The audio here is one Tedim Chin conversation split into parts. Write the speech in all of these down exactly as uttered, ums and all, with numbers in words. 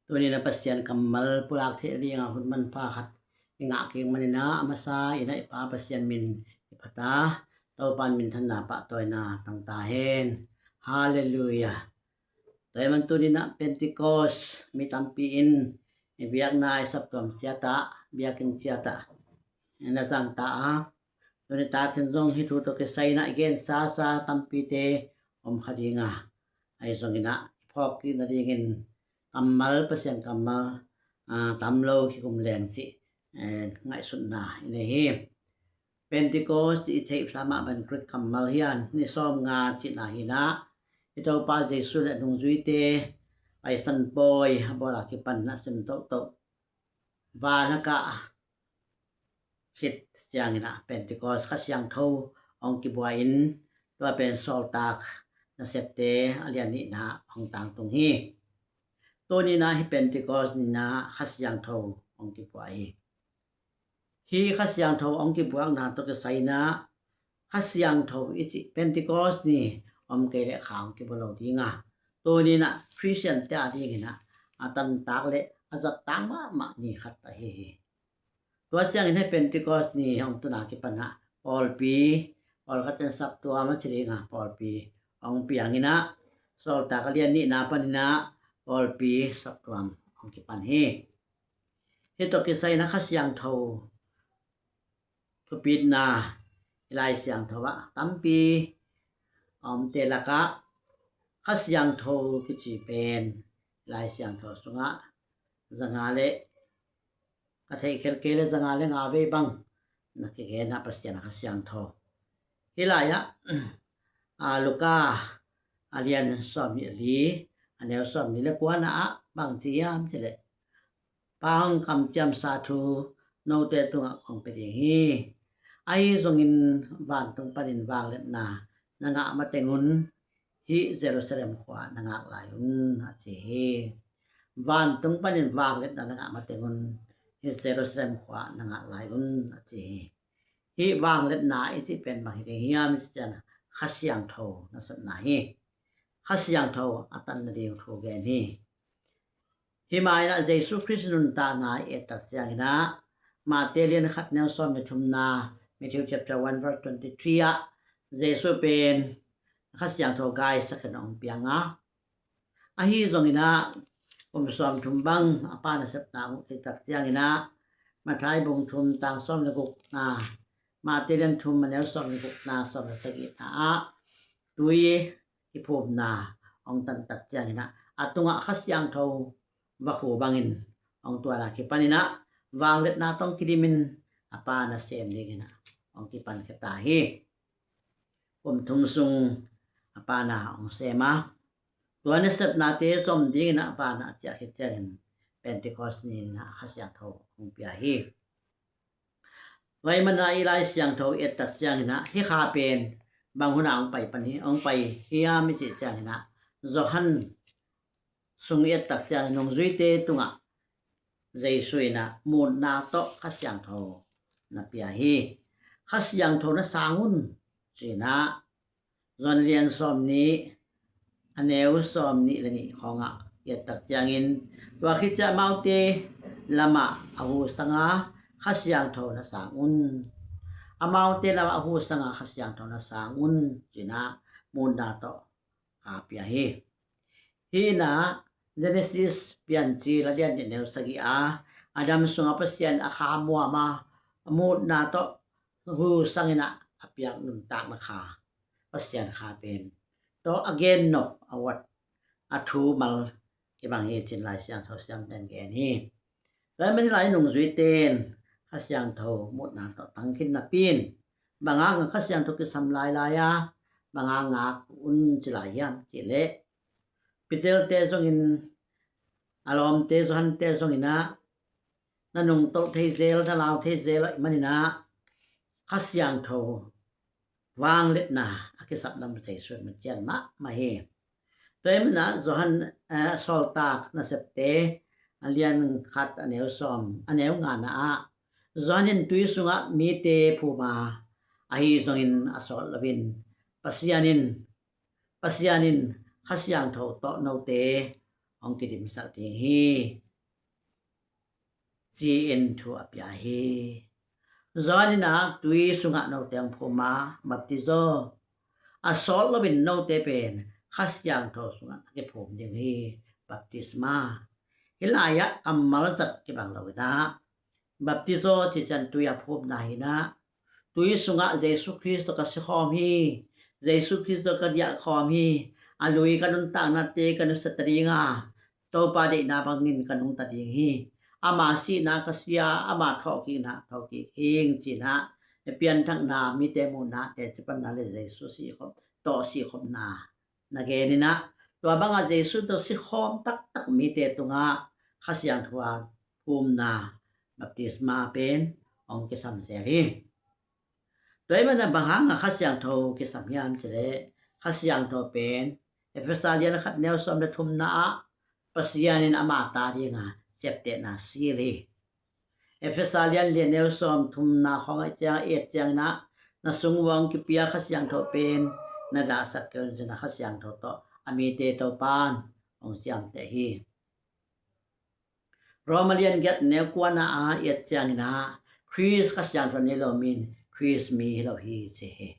Tuni-in ah Pasian kammal pulak theih nadinga hun manpha khat i ngah kik manin ah, a masa-in ah i Pa Pasian min i phat a, Topa in minthanna pahtawina tang ta hen. Halleluiah. Tua ahih manin tuni-in ah Pentecost mi tampi in i biakna i saptuam ciat ah, biakinn ciat ah na zang ta a, tuni takin zong hih thu tawh kisai-in ah i gensa sa tampite om kha ding a, ahi zongin ah i phawk kik nadingin kammal, Pasian kammal, aa, tam lo kikum leng cih, eh, ngaihsutna i nei hi. Pentecost cih i theihsa mah bangin Greek kammal hi a, ni sawmnga cihna hi-in ah, i Topa Jesu le a nungzuite Paisan Pawi a bawl a kipan a sim tohtoh van a kah khit ciangin ah Pentecost Kha Siangtho hong kibua in, tua pen Sawltak Nasepte a lian nihna hong tangtung hi. Tuni-in ah hih Pentecost ni-in ah Kha Siangtho hong kibua hi. Hih Kha Siangtho hong kibuakna tawh kisai-in ah Kha Siangtho i cih Pentecost ni om kei leh kha hong kibua lo ding a, tuni-in ah Khristiante a dingin ah a tantak le a zattak mahmah ni khat ahi hi. Tua ciangin hih Pentecost ni hong tun a kipan ah pawlpi, pawlkhat in saptuam a ci ding a, pawlpi hong piang in ah, Sawltak a lian nihna panin ah pawlpi saptuam hong kipan hi. Hih tawh kisai-in ah Kha Siangtho thupitna i Lai Siangtho ah tampi a omte lakah Kha Siangtho kici pen i Lai Siangtho sungah zanga le, ka theih khial kei leh zanga le nga vei bang na kigen a, Pasian Kha Siangtho. Hih lai-ah, a, Luka a lian sawmnih le li, a neu sawmnih le kuana ah bang ci hiam cih leh, Pa hong kamciamsa thu note tungah kong pia ding hi. Ahi zongin vantung panin vangliatna na ngah mateng un hih Jerusalem khua na ngak lai un, a ci hi. Vantung panin vangliatna na ngah mateng un hih Jerusalem khua na ngak lai un, a ci hi. Hih vangliatna i cih pen bang hi ding hiam i cih ciangin Kha Siangtho nasepna hi. Kha Siangtho a tan nading thu gen hi. Hih mah in ah Jesu Khrist nuntakna i et tak ciangin ah Mate lian khat neu sawm le thumna, Matthew chapter one verse twenty-three ah Jesu pen Kha Siangtho gaisak in hong piang a, ahi zongin ah kum sawmthum bang a Pa nasepna hong khit tak ciangin ah Matthai bung thum tang sawm le gukna, Mate lian thum a neu sawm le gukna, sawm le sagihna ah tui kiphumna hong tan tak ciangin ah a tungah Kha Siangtho vakhu bangin hong tuan a kipanin ah vangliatna tawh kidimin a Pa nasem dingin ah hong kipan khia ta hi. Kum thum sung a Pa na hong sem a, tua nasepnate zom dingin ah a Pa na a ciah khit ciangin Pentecost ni-in ah Kha Siangtho hong pia hi. Tua ahih manin ah i Lai Siangtho i et tak ciangin ah hih kha pen bang hun ah hong pai pan hi, hong pai hiam i cih ciangin ah Johan sung i et tak ciangin nungzuite tungah Jesu in ah mutna tawh Kha Siangtho na pia hi. Kha Siangtho na sang un ci-in ah Johan lian sawmnih a neu sawmnih le nih khawngah i et tak ciangin, tua khit ciang amaute lamah a hu sang a Kha Siangtho na sang un. Amaute lamah a hu sang a Kha Siangtho na sang un ci-in ah mutna tawh kha pia hi. Hih in ah Genesis Piancil a lian nih neu sagih a, Adam sungah Pasian a kha muam a, a mutna tawh hu sangin ah a piak nuntakna kha, Pasian kha pen tawh a gen nop a uat a thu mal kibang hi ci-in Lai Siangtho siamten gen hi. Tua ahih manin lai nungzuite in Kha Siangtho mutna tawh tang khin napi in bang hang a Kha Siangtho kisam lailai a, bang hang a ngak un ci lai hiam cih leh, Peter-te zongin, a lawmte Johan-te zongin ah na nungtolh thei zel, na lau thei zel ahih manin ah Kha Siangtho vangliatna a kisap lam Jesu in cian mahmah hi. Tua ahih manin ah Johan, eh, Sawltak Nasepte a lian khat a neu sawm, a neu ngana ah Johan in tui sungah mite phum a, ahi zongin a sawt loin Pasian in, Pasian in Kha Siangtho tawh note hong kidimsak ding hi, ci-in thu a pia hi. Johan in ah tui sungah note hong phum a, baptizo a sawt loin note pen Kha Siangtho sungah na kiphum ding hi, baptisma. Hih lai-ah kammal zat kibang lo in ah baptizo cih ciang tui a phumna hi in ah, tui sungah Jesu Khrist tawh ka si khawm hi, Jesu Khrist tawh ka diah khawm hi, a lui ka nuntaknate ka nusia ta ding a, Topa deihna bangin ka nungta ding hi. Ama sihna ka si a, ama thawhkikna thawhkik hi ing ci-in ah pianthakna, mite muhna, teci panna le Jesu sihkhop tawh sihkhopna na gen in ah, tua bangah Jesu tawh sikhawm taktak mite tungah Kha Siangtho a phumna, baptisma pen hong kisam zel hi. Tua ahih manin ah bang hangah Kha Siangtho kisam hiam cih leh, Kha Siangtho pen Efesa lian khat neu sawm le thumna ah Pasian in ama ta dinga ciaptehna sil hi. Efesa lian lian neu sawm thumna khawng ah ciang, et ciangin ah, na sung uah kipia Kha Siangtho pen na dahsak kei un ci-in ah Kha Siangtho tawh a mite Topan hong ciamteh hi. Roma lian giat neu kuana ah et ciangin ah, Khrist Kha Siangtho nei lo mi in Khrist mi hi lo hi ci hi.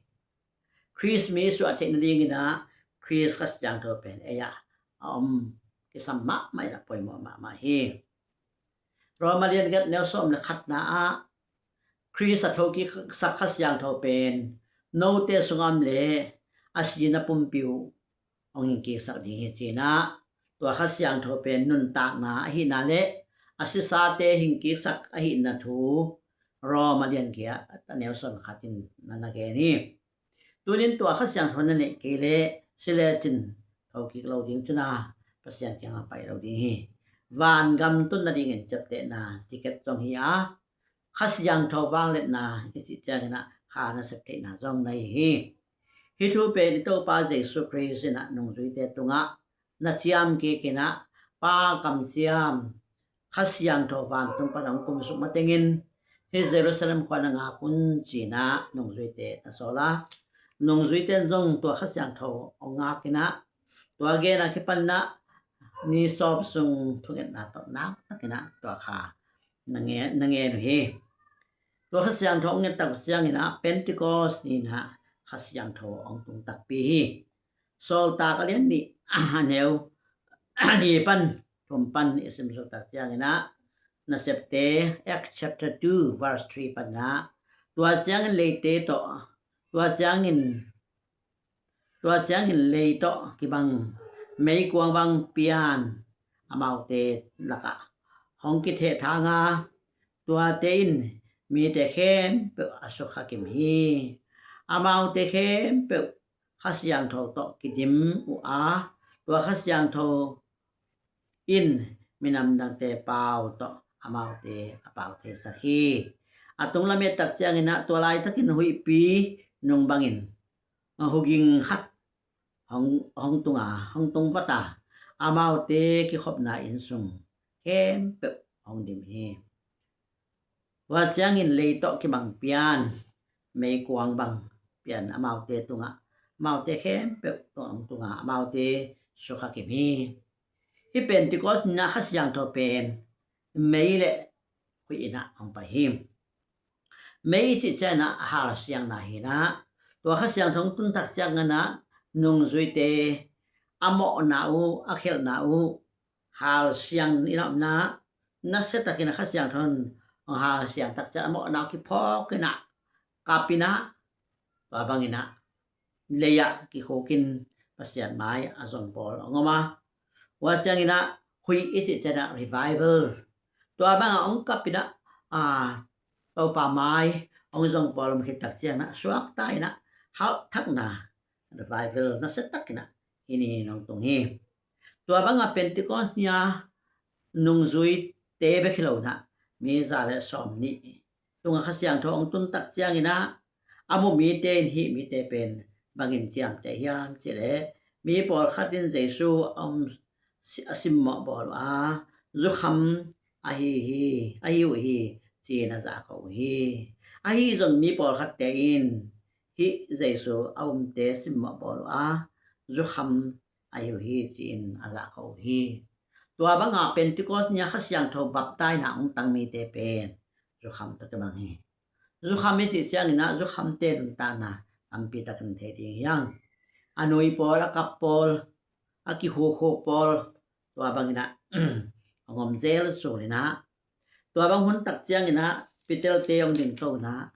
Khrist mi suah theih nadingin ah Khrist Kha Siangtho pen ei-ah a om kisam mahmah in ah poimawh mahmah hi. Roma lian giat neu sawm le khatna ah, Khrist a thokiksak Kha Siangtho pen note sungah om leh a sina pumpi uh hong hingkiksak ding hi ci-in ah, tua Kha Siangtho pen nuntakna ahihna le a sisate hingkiksak ahihna thu Roma lian giat a neu sawm le khat in na na gen hi. Tunin tua Kha Siangtho na neih kei leh si lecin thokik lo ding ci-in ah Pasian kiangah pai lo ding hi. Vangam tun nadingin ciaptehna ticket zong hi a, Kha Siangtho vangliatna i cih ciangin ah kha na sep theihna zong na hi hi. Hih thu pen i Topa Jesu Khrist in ah nungzuite tungah na ciam kik in ah, Pa kamciam, Kha Siangtho vantung pan hong kumsuk matengin hih Jerusalem khua na ngak un ci-in ah nungzuite na sawl a, nungzuite in zong tua Kha Siangtho hong ngak in ah, tua gen a kipan in ah ni sawm sung thungetna tawh naktak in ah tua kha na nge-, na ngen uh hi. Tua Kha Siangtho hong nget tak uh ciangin ah Pentecost ni-in ah Kha Siangtho hong tung takpi hi. Sawltak a lian nih a neu li pan thum pan i sim suk tak ciangin ah, Nasepte, Acts chapter two verse three pan ah, tua ciangin leite tawh, tua ciangin, tua ciangin lei tawh kibang meikuang bang pian amaute lakah hong kithehthang a, tuate in mite khempeuh a sukha kim hi. Amaute khempeuh Kha Siangtho tawh kidim uh a, tua Kha Siangtho in minam dangte pau tawh amaute a pau theisak hi. A tunglam i et tak ciangin ah, tua laitakin huihpi nung bangin huging khat hong, hong tung a, hong tung vat a, amaute kikhopna inn sung khempeuh hong dim hi. Tua ciangin lei tawh kibang pian meikuang bang pian amaute tungah, amaute khempeuh tungah, tungah amaute sukha kim hi. Hih Pentecost ni-in ah Kha Siangtho pen mei le huih in ah hong pai hi. Mei i cih ciangin ah a halsiangna hi-in ah, tua Kha Siangtho hong tun tak ciangin ah nungzuite a mawhna uh, a khialhna uh, halsiang in ah om in ah, nasia takin ah Kha Siangtho in hong halsiang tak ciang a mawhna uh kiphawk in ah, kap in ah, tua bangin ah lei-ah kikhukin Pasian mai a zong bawl hong om a. Tua ciangin ah huih i cih ciangin ah revival. Tua bangah hong kap in ah, a, Topa mai hong zong bawl om khit tak ciangin ah suakta in ah halhthakna, revival nasia takin ah hih ni-in hong tung hi. Tua bangah Pentecost ni-a nungzuite bek hi lo in ah, mi za le sawmnih tungah Kha Siangtho hong tun tak ciangin ah, a mu mite in hih mite pen bangin ciamteh hiam cih leh, mi pawlkhat in Jesu a um si-, a simmawh bawl uh a, zukham ahi hi, ahi uh hi, ci-in a zahko uh hi. Ahi zong mi pawlkhatte in hih Jesu a umte simmawh bawl uh a, zukham ahi uh hi, ci-in a zahko uh hi. Tua banga Pentecost ni-a Kha Siangtho baptaina hong tang mite pen zukham tawh kibang hi. Zukham i cih ciangin ah zukhamte nuntakna tampi takin thei ding hi hang. A nui pawl, a kap pawl, a kihuhhuh pawl, tua bangin ah hong om zel sul in ah, tua bang hun tak ciangin ah Peter-te hong dingto in ah,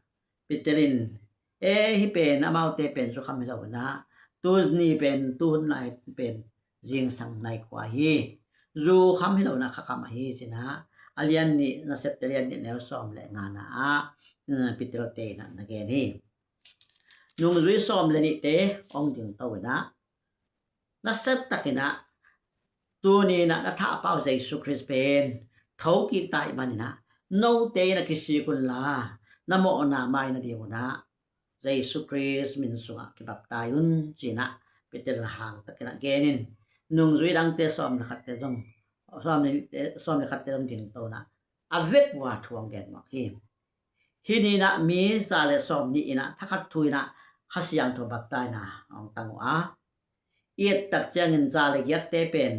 Peter in, e, hih pen amaute pen zukham hi lo in ah, tuni pen, tuhun lai pen zingsang nai khua hi. Zukham hi lo in ah khakham ahi ci-in ah, a lian nih, Nasepte lian nih neu sawm le ngana ah, mm, Peter-te in ah na gen hi. Nungzui sawm le nihte hong dingto in ah, nasia takin ah, tuni in ah na thahpau Jesu Khrist pen thokik ta ahih manin ah, note in ah kisik unla, na mawhna mai nading un ah Jesu Khrist min sungah kibaptai un, ci-in ah Peter in hang takin ah gen in, nungzui dangte sawm le khatte zong, sawm le, sawm le khatte zong dingto in ah, a vekvua thu hong gen mawk hi. Hih ni in ah mi za le sawm nih in ah thakhat thu in ah Kha Siangtho baptaina hong tang uh a, i et tak ciangin za le giatte pen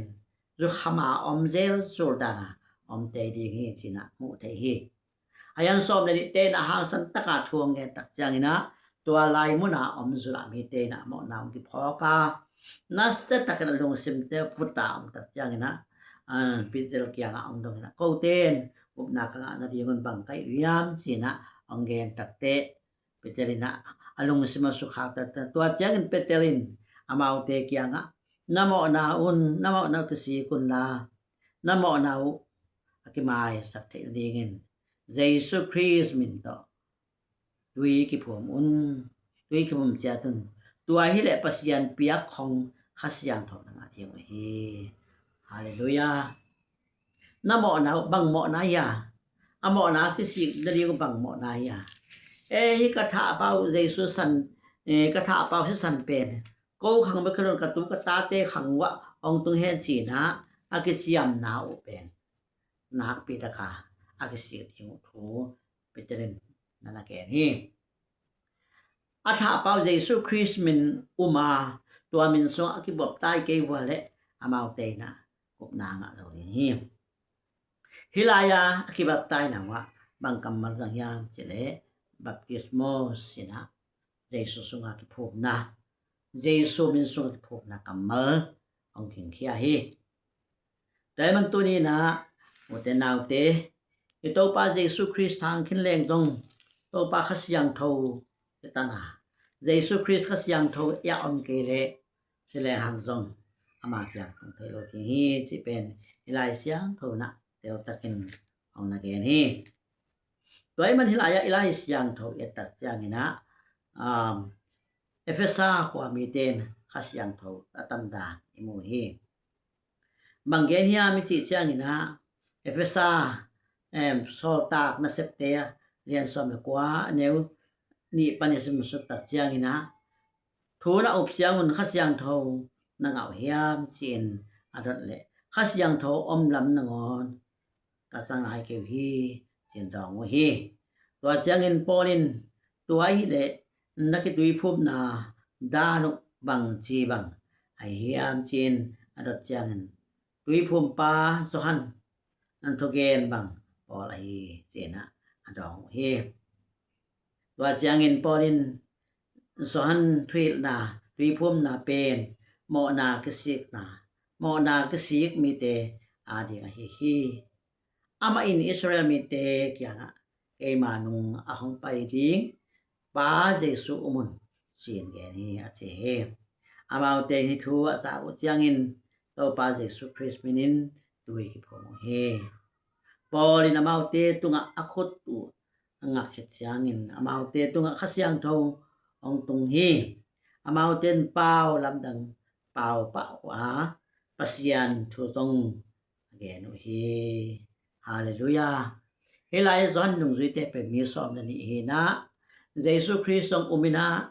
zukham a om zel sul dan a om tei ding hi ci-in ah muh theih hi. A lian sawm le nihte in ah hangsan taka thu hong gen tak ciangin ah, tua lai mun a om zul a mite in ah mawhna hong kiphawk a, nasia takin a lungsimte vut a om tak ciangin ah, ah, Peter kiangah hong dong in ah, kote in upna ka ngah nading un bang ka hilh uh hiam ci-in ah hong gen tak teh, Peter in ah a lungsim a sukhak taktak. Tua ciangin Peter in amaute kiangah, na mawhna un, na mawhna uh kisik unla, na mawhna uh a kimaisak theih nadingin Jesu Khrist min tawh tui kiphum un, tui kiphum ciat un. Tua hileh Pasian piak khong Kha Siangtho na ngah ding uh hi. Halleluiah. Na mawhna uh bang mawhna hi a? A mawhna kisik nading uh bang mawhna hi a? E, hih ka thahpau Jesu san, e, ka thahpau sisan pen ko khang bek hi lo in ka tu ka tate khang uah hong tung hen ci-in ah a kiciamna uh pen nakpi taka a kisik ding uh thu Peter in na na gen hi. A thahpau Jesu Khrist min um a, tua min sungah a kibaptai kei uh leh amaute in ah gupna ngah lo ding hi. Hih lai-a a kibaptaina uah bang kammal zang hiam cih leh baptismo ci-in ah Jesu sungah kiphumna, Jesu min sungah kiphumna kammal hong kingkhia hi. Tua ahih manin tuni in ah ute naute, i Topa Jesu Khrist thang khin leng zong Topa Kha Siangtho i tan a, Jesu Khrist Kha Siangtho i a om kei leh si leng hang zong ama kiang tung thei lo ding hi cih pen i Lai Siangtho in ah teltakin hong na gen hi. Tua ahih manin hih lai-ah i Lai Siangtho i et tak ciangin ah, um, Efesa khua mite in Kha Siangtho a tan dan i mu hi. Bang gen hiam i cih ciangin ah Efesa, em, Sawltak Nasepte a lian sawm le kua, a neu nih pan i sim suk tak ciangin ah, thu na up ciangun Kha Siangtho na ngah uh hiam ci-in a dot leh, Kha Siangtho om lam nangawn ka ca ngai kei uh hi ci-in dawng uh hi. Tua ciangin Paul in, tua ahih leh na kituiphumna dan uh bangci bang ahi hiam ci-in a dot ciangin, tuiphumpa Johan thugen bang Paul ahi ci-in ah a dawng uh hi. Tua ciangin Paul in Johan thuhilhna, tuiphumna pen mawhna kisikna, mawhna kisik mite ading ahi hi. Amah in Israel mite kiangah keima nung a hong pai ding Pa Jesu um un ci-in gen hi, a ci hi. Amaute in hih thu a zak uh ciangin Topa Jesu Khrist minin tui kiphum uh hi. Paul in amaute tungah a khut uh a ngak khit ciangin amaute tungah Kha Siangtho hong tung hi. Amaute in pau lamdang pau pah uh a, Pasian thu zong a gen uh hi. Halleluiah. Hih lai Johan nungzuite pen mi sawm le nih hi in ah, Jesu Khrist zong um in ah,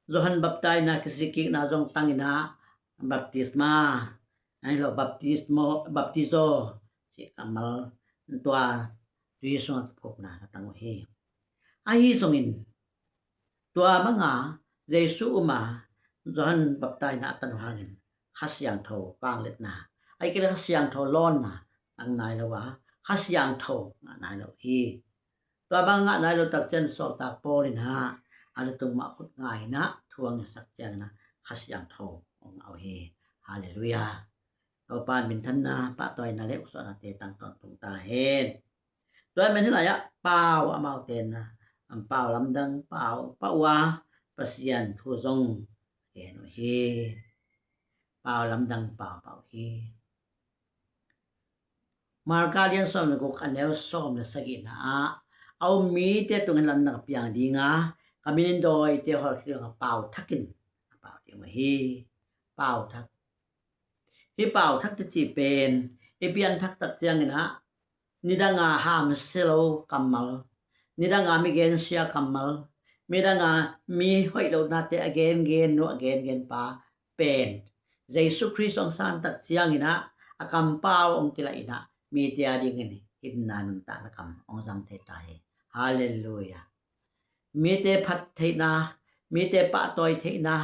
Johan baptaina kisikkikna zong tang in ah, baptisma, ahi lo, baptismo, baptizo cih kammal, tua tui sungah kiphumna na tang uh hi. Ahi zongin tua banga Jesu um a, Johan baptaina a tan uh hangin Kha Siangtho vangliatna Ahih kei leh Kha Siangtho lawnna tang nai lo a, Kha Siangtho ngah nai lo hi. Tua bang ngah nai lo tak ciang Sawltak Paul in ah a lutung mah khut nga in ah thu a ngetsak ciangin ah Kha Siangtho hong ngah uh hi. Halleluiah. Topa in minthanna, pahtawina le uksuahnate tang tawntung ta hen. Tua ahih manin hih lai-ah pau amaute in ah pau lamdang pau pah uh a, Pasian thu zong gen uh hi. Pau lamdang pau pah uh hi. Marka lian sawm le guk, a neu sawm le sagihna ah, a um mite tungah lamdang piang ding a, ka min in dawite hawlkhia ding a, pau thakin a pau ding uh hi. Pau thak. Hih pau thak kici pen i pianthak tak ciangin ah, nidanga hamsia lo kammal, nidanga mi gensia kammal, midanga mi hoih lohnate a gengen nu, a gengen pa pen Jesu Khrist hong san tak ciangin ah a kampau hong kilaih in ah mite a dingin himna nuntakna kam hong zang thei ta hi. Halleluiah. Mite phat theihna, mite pahtawi theihna,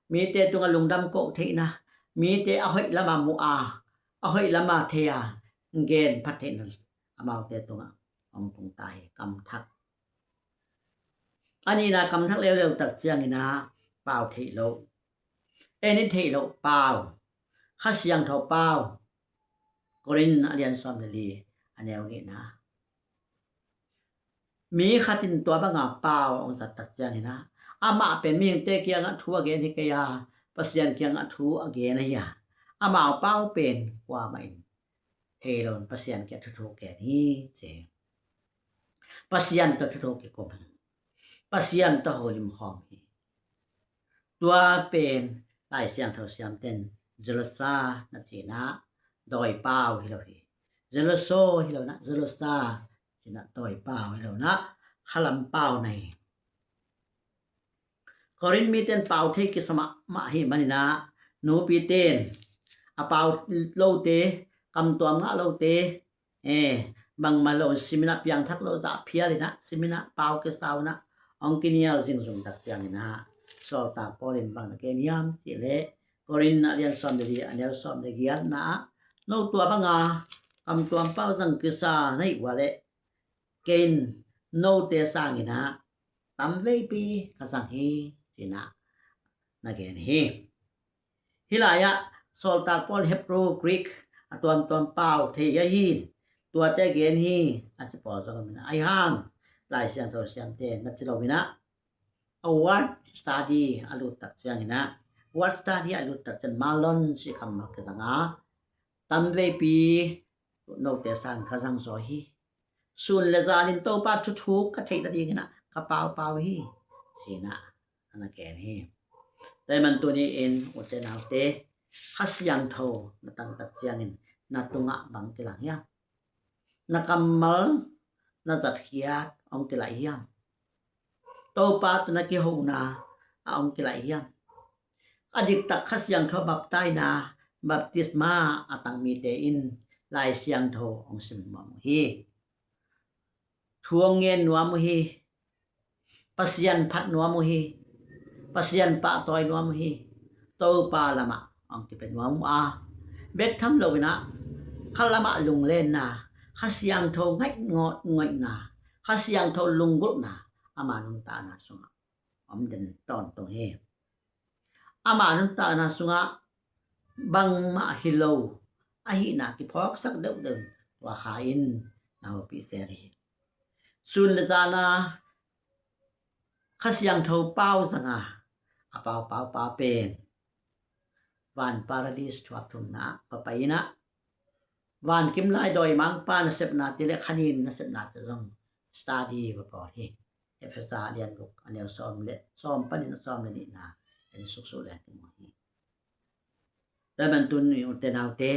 mite tungah lungdam koh theihna, mite a hoih lama mu a, a hoih lama thei a, gen phat theihna amaute tungah hong tung ta hi. Kam thak. A nihna, kam thak leuleu tak ciangin ah pau theih loh, en i theih loh pau, Kha Siangtho pau. Korin a lian sawm le li, a neu nihna. Mi khat in tua banga pau hong zat tak ciangin ah, amah pen mihingte kiangah thu a gen hi kei a, Pasian kiangah thu a gen ahi a, amau pau pen kuamah in thei lo in Pasian kiangah thu thu gen hi, ci. Pasian tawh thu thu kikum hi. Pasian tawh holim khawm hi. Tua pen Lai Siangtho siamten Zelosa na ci-in ah dawi pau hi lo hi. Zeloso hi lo in ah, Zelosa ci-in ah dawi pau hi lo in ah, khalam pau na hi. Korin mite in pau thei kisa mahmah ahih manin ah, nupite in a pau lote, kamtuam ngah lote, eh, bangmah lo in sim in ah, piangthak lo zah phial in ah sim in ah, pau kisa uh in ah hong kinial zingzung tak ciangin ah, Sawltak Paul in bang na gen hiam cih leh, Korin a lian sawm le li, a neu sawm le giatna ah, no tua banga kamtuam pau zang kisa na hih uh a leh, kei in note sangin ah tamveipi ka zang hi, ci-in ah na gen hi. Hih lai-ah Sawltak Paul Hebrew, Greek a tuamtuam pau thei ahi, tuate gen hi a ci pawl zong om in ah, ahi hang Lai Siangtho siamte na ci lo in ah, a word study a lut tak ciangin ah, word study a lut tak ciang malon cih kammal kizang a, tamveipi note sang ka zang zaw hi. Sun le zanin Topa thuthuk ka theih nadingin ah ka paupau hi, ci-in ah a na gen hi. Tua ahih man tuni-in ute naute, Kha Siangtho na tang tak ciangin na tungah bang kilang hiam? Na kammal na zatkhiat hong kilaih hiam? Topa tawh na kihona a hong kilaih hiam? A diktak Kha Siangtho baptaina, baptisma a tang mite in Lai Siangtho hong sim nuam uh hi. Thu hong ngen nuam uh hi. Pasian phat nuam uh hi. Pasian pahtawi nuam uh hi. Topa lamah hong kipia nuam uh a, bek tham lo in ah kha lamah lunglenna, Kha Siangtho ngaih ngawh ngoihna, Kha Siangtho lunggulhna ama nuntakna sungah om den tawntung hi. Ama nuntakna sungah bangmah hi lo ahihna kiphawksak deuhdeuh in tua Kha in na hopih zel hi. Sun le zana Kha Siangtho pau zanga a paupau pa pen van paradis thuak thumna ah va pai in ah, van kimlai dawimangpa nasepnate le khanin nasepnate zong study va bawl hi. Efesa lian guk, a neu sawm le sawm panin a sawm le nihna en suksuh le kimu hi. Tua ahih man tuni ute naute,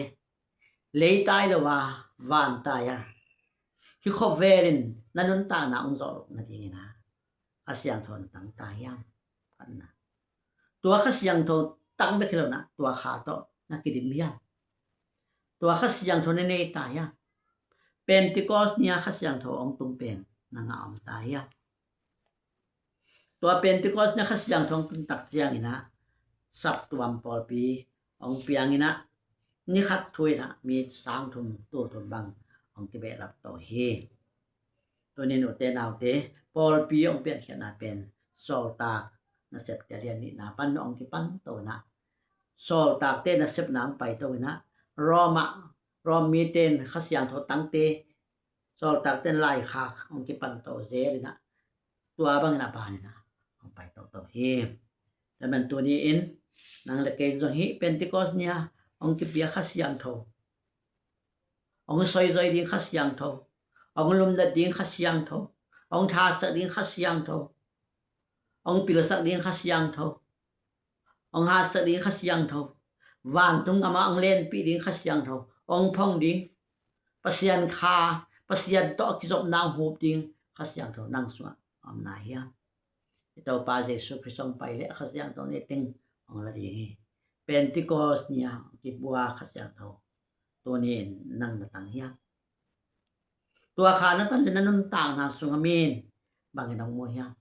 lei tai lo a, van tai a, hih khuavel in na nuntakna hong zawh loh nadingin ah Kha Siangtho na tang ta hiam? Khatna. Tua Kha Siangtho tang bek hi lo in ah tua Kha tawh na kidim hiam? Tua Kha Siangtho na nei ta hiam? Pentecost ni-a Kha Siangtho hong tung pen na ngah om ta hiam? Tua Pentecost ni-a Kha Siangtho hong tung tak ciangin ah saptuam pawlpi hong piang in ah, ni khat thu in ah mi sang thum, tul thum bang hong kibehlap to hi. Tuni-in ute naute, pawlpi hong piankhiatna pen Sawltak Nasepte a lian nihna pan hong kipan to in ah, sawltakte nasepna hong pai to in ah, Roma, Rom mite in Kha Siangtho tangte, sawltakte in laikhak hong kipan to zel in ah, tua bangin a ban in ah hong pai toto hi. Tua man tuni-in nang le kei zong hih Pentecost ni-a hong kipia Kha Siangtho, hong soizoi ding Kha Siangtho, hong lumlet ding Kha Siangtho, hong thasak ding Kha Siangtho, hong pilsak ding Kha Siangtho, hong hatsak ding Kha Siangtho, vantung gam ah hong lenpih ding Kha Siangtho, hong phong ding, Pasian kha, Pasian tawh a kizopna hong hup ding Kha Siangtho nang sungah a om nai hiam? I Topa Jesu Khrist hong pai leh Kha Siangtho neiteng hong la ding hi. Pentecost ni-a kibua Kha Siangtho tuni-in nang na tang hiam? Tua kha na tan le na nuntakna sungah min bangin hong mu hiam?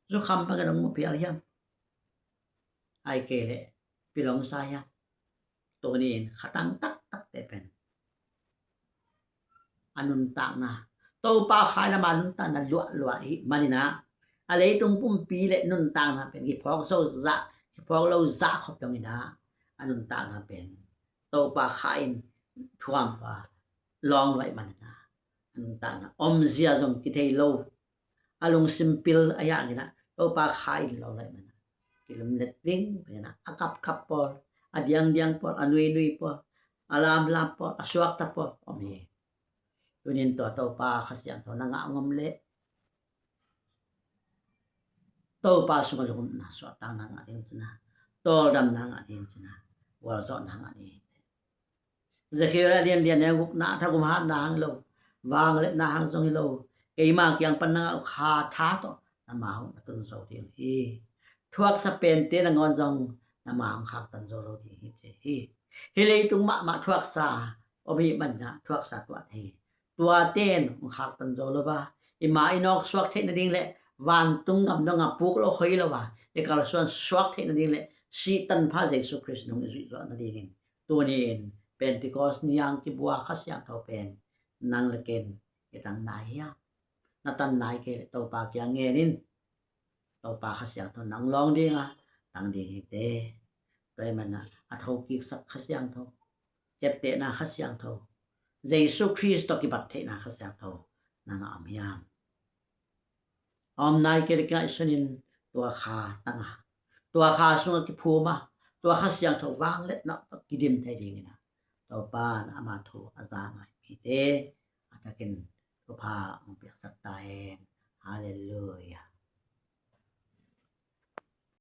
Zukham bangin hong mu phial hiam? Ahih kei leh pilong sa hiam? Tuni-in khatang taktakte pen a nuntakna, Topa kha in ama nuntakna luahluah ahih manin ah, a leitung pumpi le nuntakna pen kiphawk zo zah, kiphawk lo zah khop dongin ah, a nuntakna pen Topa kha in thuam pah lawng luah ahih manin ah, a nuntakna omzia zong kithei lo, a lungsim pil ahih hangin ah Topa kha in lawng luah ahih manin ah, kilumlet ding pen ah, a kapkap pawl, a diangdiang pawl, a nuinui pawl, a lamlam pawl, a suakta pawl om hi. Tuni-in tua Topa Kha Siangtho na ngah ngam leh Topa sungah lungkhamna, suahtakna ngah ding cih na, tawldamna ngah ding cih na, gualzawhna ngah ding. Ezekiel a lianlian a gukna, thagum hatna hang hi lo, vangliatna hang zong hi lo, keima kiang pan na ngah uh kha tha tawh na ma uh na tun zo ding hi. Thuaksa pente nangawn zong na ma hong khaktan zo lo ding hi ci hi. Hih leitung mahmah thuaksa om ahih manin ah thuaksa tuah thei hi. Tuate in hong khaktan zo lo a, i ma i nawk suak theih nading le vantung gam dong a puk lo khoi lo a, i kalsuan suak theih nading le sihtanpha Jesu Khrist nung i zuih zawh nadingin tuni-in Pentecost ni-a hong kibua Kha Siangtho pen nang le ken i tang nai hiam? Na tang nai kei leh Topa kiang ngen in. Topa Kha Siangtho nang lawng ding a tang ding hi te. Tua ahih manin ah a thokiksak Kha Siangtho, ciaptehna Kha Siangtho, Jesu Khrist tawh kibat theihna Kha Siangtho nang ah om hiam? A om nai kei leh kingaihsun in tua kha tang a, tua kha sungah kiphum a, tua Kha Siangtho vangliatna tawh kidim thei dingin ah Topa in ama thu a za ngai mite a thakin thupha hong piaksak ta hen. Halleluiah.